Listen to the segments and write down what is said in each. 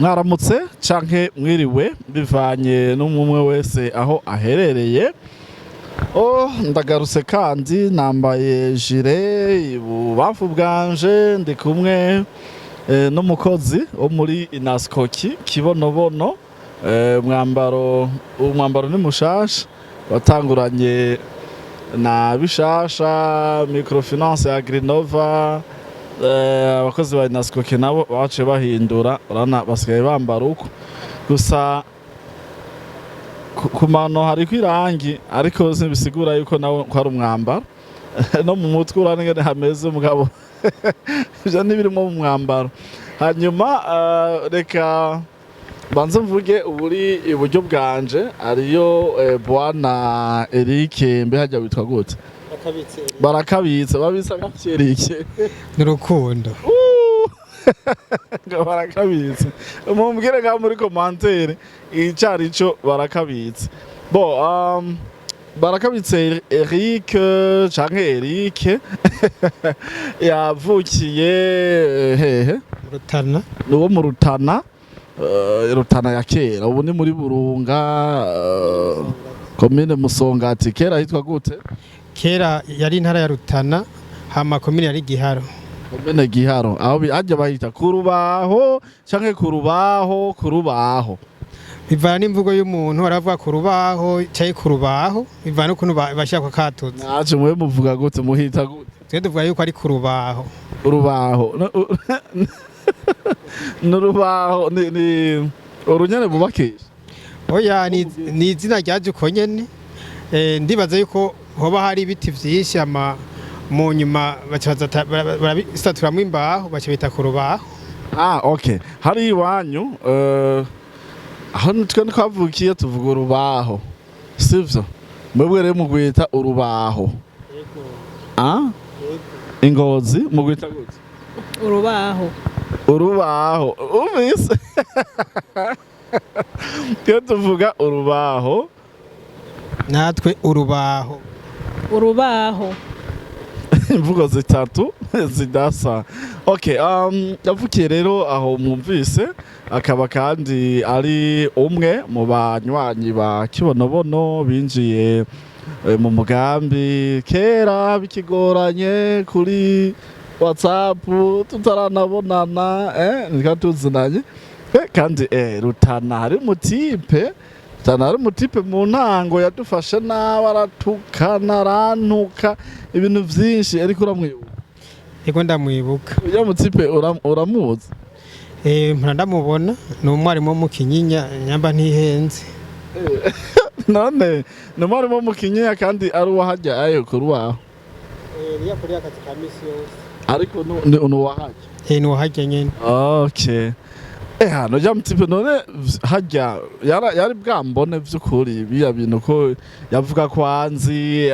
Mwaramutse canke mwiriwe, bivanye n'umwe wese aho aherereye. Oh, ndagarutse kandi nambaye gilet. Ibubamfu bwanje ndi kumwe n'umukozi wo muri Inascoki Kibonobono. Umwambaro ni mushasha, watanguranye na bishasha microfinance ya Agrinova. Abakozi ba Inascoki nabo baciye bahindura, urabona basigaye bambara uko gusa. Ku mano hariko irangi, ariko ntibisigura yuko nawe ko ari umwambaro. No mu mutwe urabona ingene hameze, mugabo ivyo ntibirimwo mu mwambaro. Hanyuma reka banze mvuge uburi iburyo bwanje, ariyo bwana Eric. Mbe hajya witwa gute? Barakabitse, babisa nka Eric. N'urukundo. Ngo barakabitse, mumbwire ngaho muri commentaire icarico barakabitse. Bo barakabitse Eric canke Eric yavukiye hehe? Rutana. Ni uwo mu Rutana, Rutana ya kera, ubu ni muri Burunga, komine Musongati. Kera hitwa gute? Kera yari intara ya Rutana, hama komine yari Giharo. Komine Giharo, aho hajya bahita ku rubaho canke ku rubaho, ku rubaho? Bivana n'imvugo y'umuntu, aravuga ku rubaho canke ku rubaho, bivana n'ukuntu bashaka katuza. Naje mwe muvuga gute, muhita gute? Twe tuvuga yuko ari ku rubaho. Urubaho. N'urubaho ni urunyene bubakisha? Oya, ni izina ryaje uko nyene. Ndibaza yuko hoba hari ibiti vyinshi, ama mu nyuma baca barabisaturamwo imbaho, baca bita ku rubaho. Ah, okay. Hari iwanyu, aho twe twavukiye tuvuga urubaho, sivyo? Mwebwe rero mugwita urubaho? Ah, ingozi mugwita gute? Urubaho. Urubaho. Umvise, twe tuvuga urubaho. Natwe urubaho. Urubaho. Imvugo zitatu zidasa. Okay, yavukiye rero aho mwumvise, akaba kandi ari umwe mu banywanyi ba Kibonobono binjiye mu mugambi kera bikigoranye kuri WhatsApp, tutaranabonana, nika tuzinanye. Kandi Rutana hari umutipe, Rutana hari umutipe mu ntango yadufashe nabi, aratukana, arantuka ibintu vyinshi, ariko uramwibuka? Ego, ndamwibuka. Uriya mutipe uramuzi? Mpora ndamubona, ni umwarimu wo mu Kinyinya, nyamba ntihenze. None ni umwarimu wo mu Kinyinya kandi ari uwahajya ayo kuri waho? Niyo akazi ka misi yose. Ariko ni uwahajya? Ni uwahajya nyene. Okay. Hano ujya mutipe none hajya yari bwambone vy'ukuri biya bintu ko yavuga ko anzi,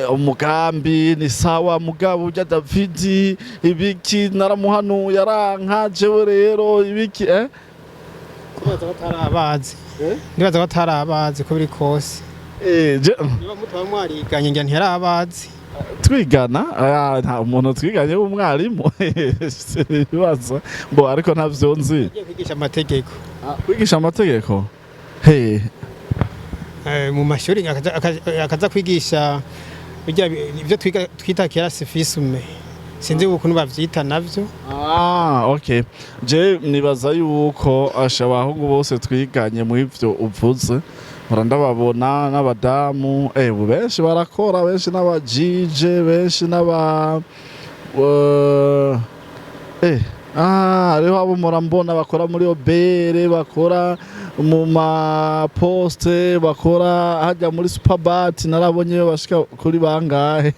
umugambi ni sawa, mugabo urya Davidi ibiki naramuhanuye aranka, jewe rero ibiki? Ndibaza ko atari abazi. Ndibaza ko atari abazi ko biri kose. Niba mutaba mwariganye, ngira ntiyari abazi. Twigana? Nta umuntu twiganye w'umwarimu, ibibazo bo, ariko ntavyo nzi. Agiye kwigisha amategeko. Kwigisha amategeko he? Mu mashuri akaza kwigisha bijya ibyo twiga twita kera civisme, sinzi ukuntu bavyita navyo. Ah, okay. Je nibaza yuko asha abahungu bose twiganye mu ivyo uvuze mpora ndababona, n'abadamu, ubu benshi barakora, benshi n'abajije, benshi n'aba hariho abo mpora mbona bakora muri OBR, bakora mu maposte, bakora hajya muri Superbat, narabonye bashika kuri bangahe.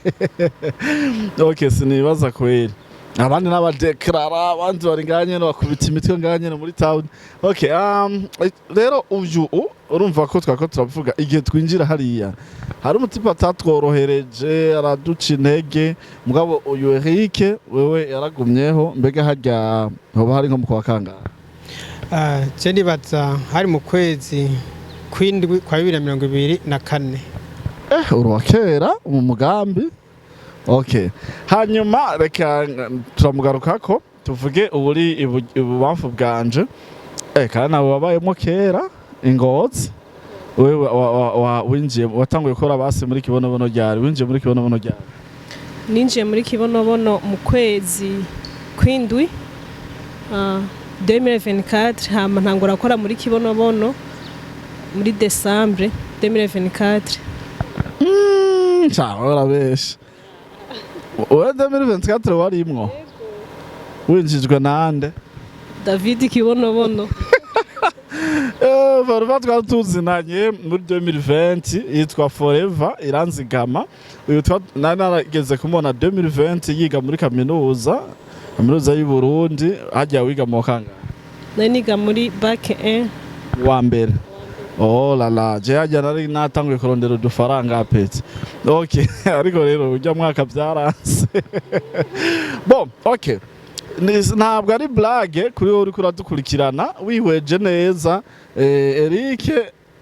Okay, sinibaza kweri abandi n'abadeklarara, abandi bari ngaha nyene bakubita imitwe ngaha nyene muri town. Okay, rero uyu urumva ko twako turavuga igihe twinjira hariya hari umutipe atatworohereje, araduca intege, mugabo uyu Eric wewe yaragumyeho. Mbega harya hoba hari nko mu kwa kangahe? Ah, je ndibaza hari mu kwezi kw'indwi kwa 2024. Uruwa kera mu mugambi. Okay, hanyuma reka turamugarukako. Tuvuge uburi ibubamfu bwanje, kandi nabo wabayemo kera ingozi. Wewe winjiye, watanguye gukora basi muri Kibonobono ryari? Winjiye muri Kibonobono ryari? Ninjiye muri Kibonobono mu kwezi kw'indwi 2024, hama ntangura gukora muri Kibonobono muri décembre 2024. Cyangwa urabesha wowe? 2024 warimwo? Winjijwe nande? David Kibonobono. Forever twari tuzinanye muri 2020, yitwa Forever Iranzigama. Uyu nari narageze kumubona 2020 yiga muri kaminuza y'u Burundi. Hajya wiga mu kangahe? Nari niga muri bac 1. Wa mbere. Oh la la, je hajya nari natanguye kurondera udufaranga petse. Okay, ariko rero ujya mwaka byaranse. Bon, okay. Ntabwo ari blague kuri wowe uriko uradukurikirana, wihweje neza. Eric,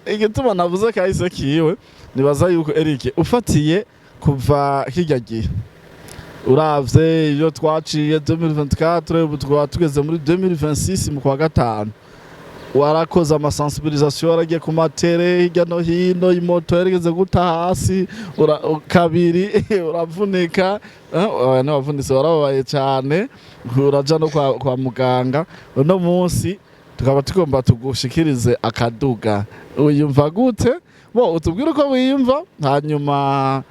igituma navuze kahise kiwe, nibaza yuko Eric ufatiye kuva hirya gihe, uravye ibyo twaciye 2024, ubu twaba tugeze muri 2026 mu kwa gatanu, warakoze amasensibilisation, waragiye ku matere hirya no hino, imoto yarigeze guta hasi kabiri, uravunika, oya, ntiwavunitse, warababaye cyane, uraja no kwa muganga. Uno munsi tukaba tugomba tugushikirize akaduga. Wiyumva gute? Bo utubwire uko wiyumva, hanyuma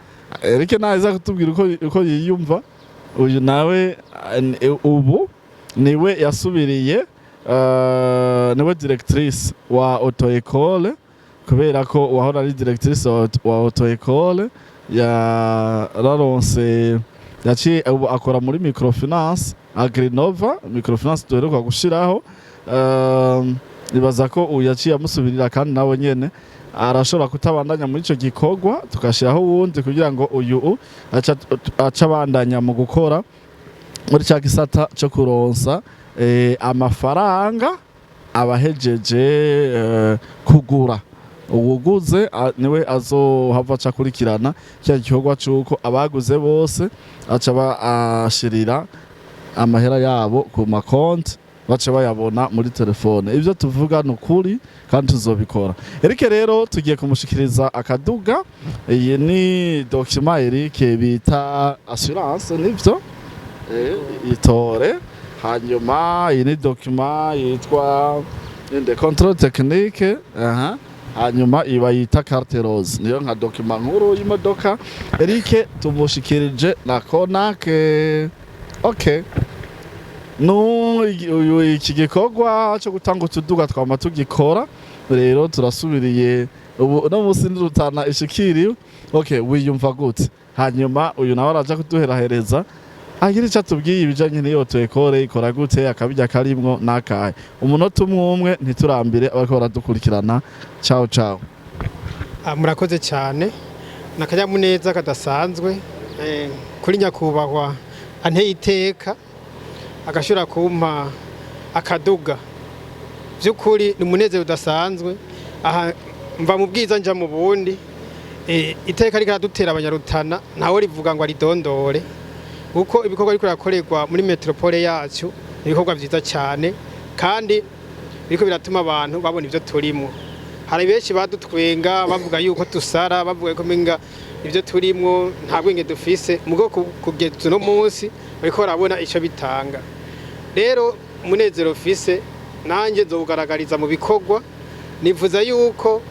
Eric naza kutubwira uko yiyumva. Uyu nawe ubu niwe yasubiriye, niwe directrice wa auto école, kubera ko uwahora ari directrice wa auto école yararonse, yaciye ubu akora muri microfinance Agrinova, microfinance duheruka gushiraho. Nibaza ko uyu yaciye amusubirira, kandi nawe nyene arashobora kutabandanya muri ico gikorwa, tugashiraho uwundi kugira ngo uyu aca abandanya mu gukora muri ca gisata co kuronsa amafaranga abahejeje kugura. Uwuguze niwe azohava aca akurikirana cya gikorwa c'uko abaguze bose aca ashirira amahera yabo ku makonti, baca bayabona muri telefone. Ibyo tuvuga ni ukuri kandi tuzobikora. Eric rero tugiye kumushikiriza akaduga. Iyi ni document, Eric, bita assurance, nivyo? Itore. Hanyuma iyi ni document yitwa inde? Contrôle technique. Aha, hanyuma iba yita carte rose, niyo nka document nkuru y'imodoka. Eric tumushikirije na konake. Okay, no uyu iki gikorwa cyo gutanga utuduga twama tugikora, rero turasubiriye ubu no munsi nirutana ishikiriwe. Okay, wiyumva gute? Hanyuma uyu nawe araja kuduherahereza, agira icyo atubwiye ibijanye n'iyo auto-école, ikora gute, akabijya karimwo n'akahe. Umunota umwe umwe, ntiturambire abariko baradukurikirana. Ciao ciao. Ah, murakoze cyane. Ni akanyamuneza kadasanzwe kuri nyakubahwa anteye iteka agashobora kumpa akaduga. By'ukuri ni umunezero udasanzwe. Aha mva mu bwiza nja mu bundi. Iteka riko aradutera abanyarutana, ntawe rivuga ngo aridondore, kuko ibikorwa ariko birakorerwa muri métropole yacu ni ibikorwa vyiza cyane, kandi biriko biratuma abantu babona ivyo turimo. Hari benshi badutwenga bavuga yuko tusara, bavuga ko menga ibyo turimwo nta bwenge dufise, mugo kugeza uno munsi bariko barabona ico bitanga. Rero umunezero ufise nanjye nzowugaragariza mu bikorwa. Nifuza yuko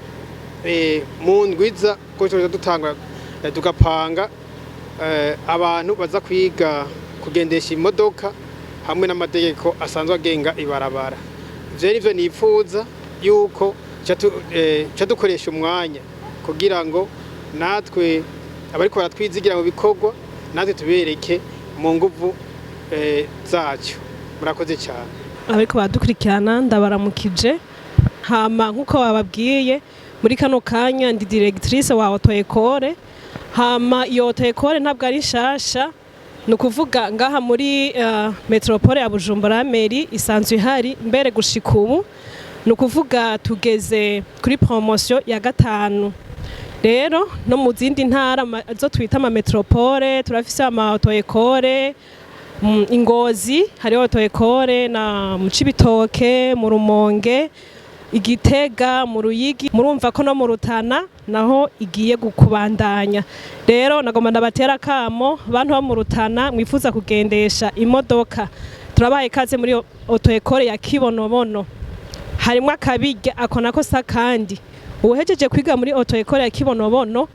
mu ndwiza ko tuzoza dutanga, tugapanga abantu baza kwiga kugendesha imodoka hamwe n'amategeko asanzwe agenga ibarabara. Ivyo nivyo nifuza yuko ca dukoresha umwanya kugira ngo natwe abariko baratwizigira mu bikorwa, natwe tubereke mu nguvu zacu. Murakoze cyane. Abariko baradukurikirana, ndabaramukije. Hama nk'uko bababwiye, muri kano kanya ndi directrice wa auto école. Hama iyo auto école ntabwo ari nshasha, ni ukuvuga ngaha muri métropole ya Bujumbura mairie isanzwe ihari. Mbere gushika ubu ni ukuvuga tugeze kuri promotion ya gatanu. Rero no mu zindi ntara zo twita ama métropole turafise ama auto école. Ingozi hariho auto-école na mu Cibitoke, mu Rumonge, Igitega, mu Ruyigi. Murumva ko no mu Rutana naho igiye kubandanya. Rero nagomba ndabatera akamo, bantu bo mu Rutana mwifuza kugendesha imodoka, turabaye ikaze muri auto-école ya Kibonobono. Harimwo akabirya ako nako sa kandi uwuhejeje kwiga muri auto-école ya Kibonobono,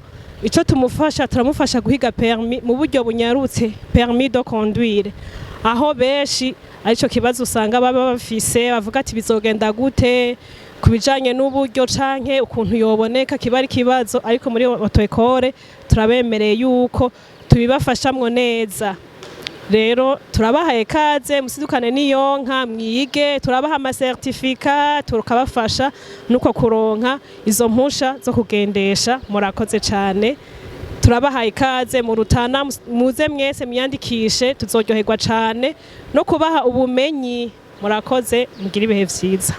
ico tumufasha, turamufasha guhiga permis mu buryo bunyarutse, permis de conduire, aho benshi arico kibazo usanga baba bafise, bavuga ati bizogenda gute ku bijanye n'uburyo canke ukuntu yoboneka, kiba ari kibazo. Ariko muri auto-école turabemereye yuko tubibafashamwo neza. Rero turabahaye kaze, musidukane n'iyonka mwige, turabaha ama certificats, tukabafasha nuko kuronka izo mpusha zo kugendesha. Murakoze cane, turabahaye ikaze mu Rutana, muze mwese mwiyandikishe, tuzoryoherwa cane no kubaha ubumenyi. Murakoze, mugire ibihe vyiza.